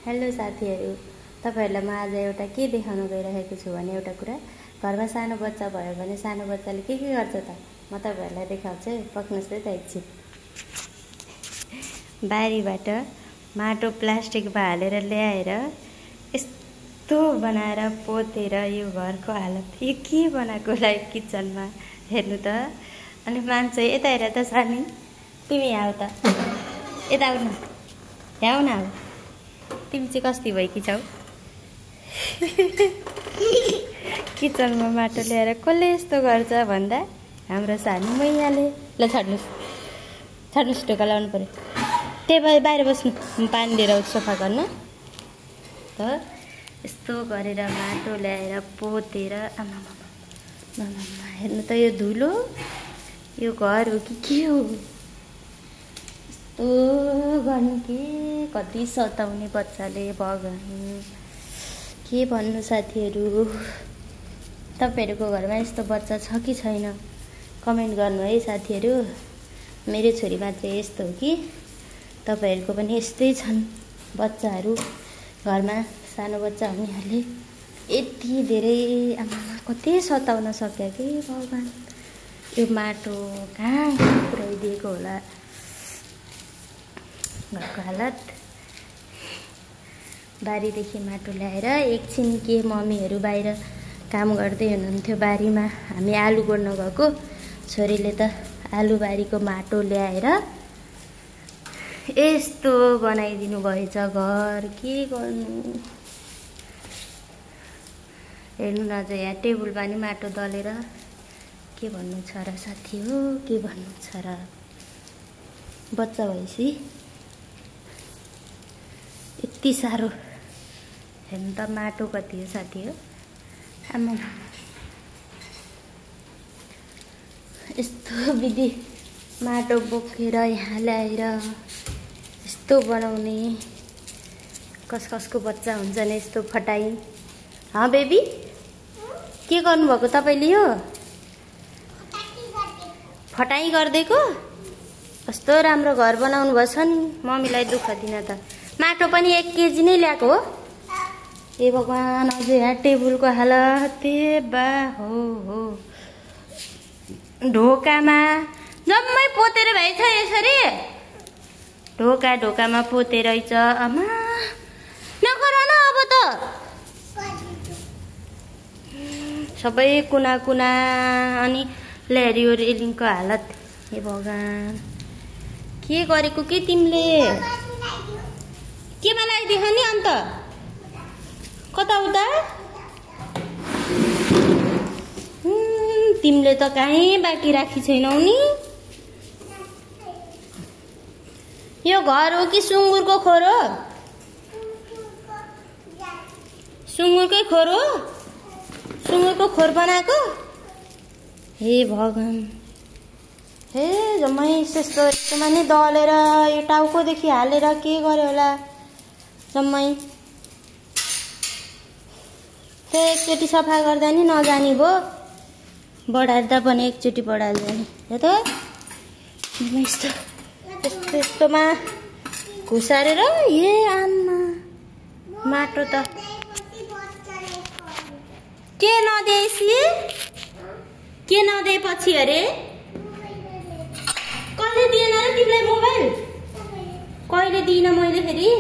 Hello साथीहरू, तपाईहरुलाई म आज एउटा के देखाउन गइरहेको छु भने एउटा कुरा। घरमा सानो बच्चा भयो भने सानो बच्चाले के गर्छ त म तपाईहरुलाई देखाउँछु। पक्नुस् है त एकछिन। बारीबाट माटो प्लास्टिकमा हालेर ल्याएर यस्तो बनाएर पोतेर यो घरको हालत यो के बनाएको होला किचनमा हेर्नु त। अनि मान्छे यता हेर त सानी, तिमी आऊ त, यता आऊ न, आऊ न, तिमी चाहिँ कस्ती भएकी छौ। किचनमा माटो ल्याएर कसले यस्तो गर्छ भन्दा हाम्रो सानो मैयाले। ल छाड्नुस् ढोका लाउनु पर्यो। त्यही बाहिर बस्नु, म पानी लिएर आउँछु सफा गर्न त। यस्तो गरेर माटो ल्याएर पोतेर आमा हेर्नु त, यो धुलो यो घर हो कि के हो। यस्तो गर्नु के कति सताउने बच्चाले, भगवान के भन्नु। साथीहरू, तपाईहरुको घरमा यस्तो बच्चा छ कि छैन कमेन्ट गर्नु है साथीहरू। मेरो छोरीमा चाहिँ यस्तो हो कि तपाईहरुको पनि यस्तै छन् बच्चाहरू घरमा, सानो बच्चा हुनेहरूले यति धेरै आमा कति सताउन सक्यो कि भगवान। यो माटो कहाँ पुर्याइदिएको होला घरको हालत। बारीदेखि माटो ल्याएर एकछिन के मम्मीहरू बाहिर काम गर्दै हुनुहुन्थ्यो बारीमा, हामी आलु गोड्न गएको। छोरीले त आलु बारीको माटो ल्याएर यस्तो बनाइदिनु भएछ घर। के गर्नु हेर्नु न, चाहिँ यहाँ टेबलमा नि माटो दलेर के भन्नु छ र साथी हो, के भन्नु छ र। बच्चा भएपछि यति साह्रो हेर्नु त माटो कति हो साथी हो। आमा यस्तो विधि माटो बोकेर यहाँ ल्याएर यस्तो बनाउने कसको बच्चा हुन्छ नि यस्तो फटाई। हाँ बेबी, के गर्नुभएको तपाईँले? यो फटाई गरिदिएको कस्तो राम्रो घर बनाउनु भएछ नि। मम्मीलाई दुःख दिन त माटो पनि 1 केजी नै ल्याएको हो। ए भगवान, अझ यहाँ टेबलको हालत बा हो ढोकामा जम्मै पोतेर भएछ यसरी। ढोकामा पोते रहेछ। आमा नगर न अब त, सबै कुना अनि ल्यारियो रेलिङको हालत। ए भगवान, के गरेको के तिमीले? केमा लगाइदियो नि अन्त? कता उता? तिमीले त कहीँ बाँकी राखी छैनौ नि। यो घर हो कि सुँगुरको खोर हो? सुँगुरकै खोर हो? सुँगुरको खोर बनाएको? हे भगवान, हे जम्मै यस्तोमा नि दलेर यो टाउकोदेखि हालेर के गर्यो होला जम्मै। त्यो एकचोटि सफा गर्दा नि नजानी भो, बढार्दा पनि एकचोटि बढाल्दा नि। हो त यस्तोमा घुसारेर ए आमा माटो त के नदिएपछि अरे कसले दिएन र तिमीलाई मोबाइल? कहिले दिइन मैले फेरि?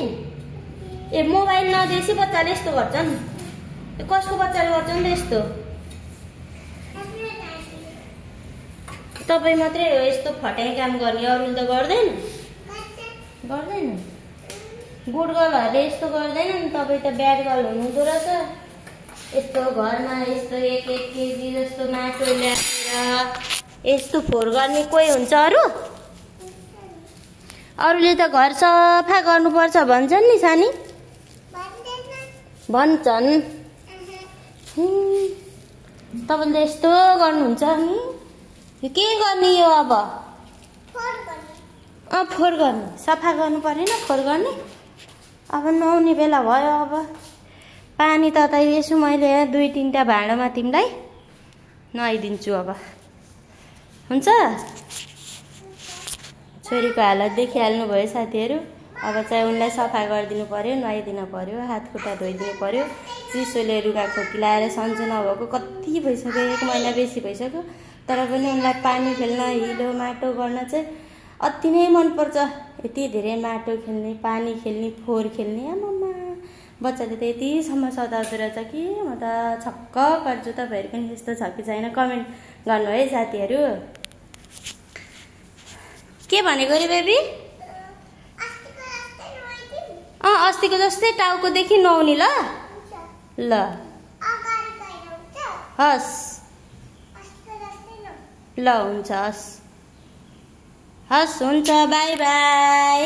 ए मोबाइल नदिएपछि बच्चाले यस्तो गर्छन्? कसको बच्चाले गर्छन् त यस्तो? तपाईँ मात्रै हो यस्तो फटाइ काम गर्ने, अरूले त गर्दैन। गुडगर्लहरूले यस्तो गर्दैनन्, तपाईँ त ब्याड गर्ल हुनुहुँदो रहेछ। यस्तो घरमा यस्तो 1 केजी जस्तो माटो ल्याएर यस्तो फोहोर गर्ने कोही हुन्छ? अरूले त घर सफा गर्नुपर्छ भन्छन् नि सानी, भन्छन्। तपाईँले यस्तो गर्नुहुन्छ नि, के गर्ने यो? अब फोहोर गर्ने, सफा गर्नु परेन फोहोर गर्ने? अब नुहाउने बेला भयो। अब पानी तताइदिएछु मैले 2-3टा भाँडामा, तिमीलाई नुहाइदिन्छु अब। हुन्छ? छोरीको हालत देखिहाल्नु भयो साथीहरू। अब चाहिँ उनलाई सफा गरिदिनु पर्यो, नुहाइदिनु पर्यो, हात खुट्टा धोइदिनु पर्यो। चिसोले रुगा खोकी लाएर सन्चो नभएको कति भइसक्यो, 1 महिना बेसी भइसक्यो। तर पनि उनलाई पानी खेल्न, हिलो माटो गर्न चाहिँ अति नै मनपर्छ। यति धेरै माटो खेल्ने, पानी खेल्ने, फोहोर खेल्ने। आमामा बच्चाले त यतिसम्म सताउँदो रहेछ कि म त छक्क पर्छु। तपाईँहरू पनि यस्तो छ कि छैन कमेन्ट गर्नु है साथीहरू। के भनेको रे बेबी? अस्तिको जस्तै टाउकोदेखि नुहाउने ल ल हस् ल हुन्छ हस् हुन्छ बाई बाई।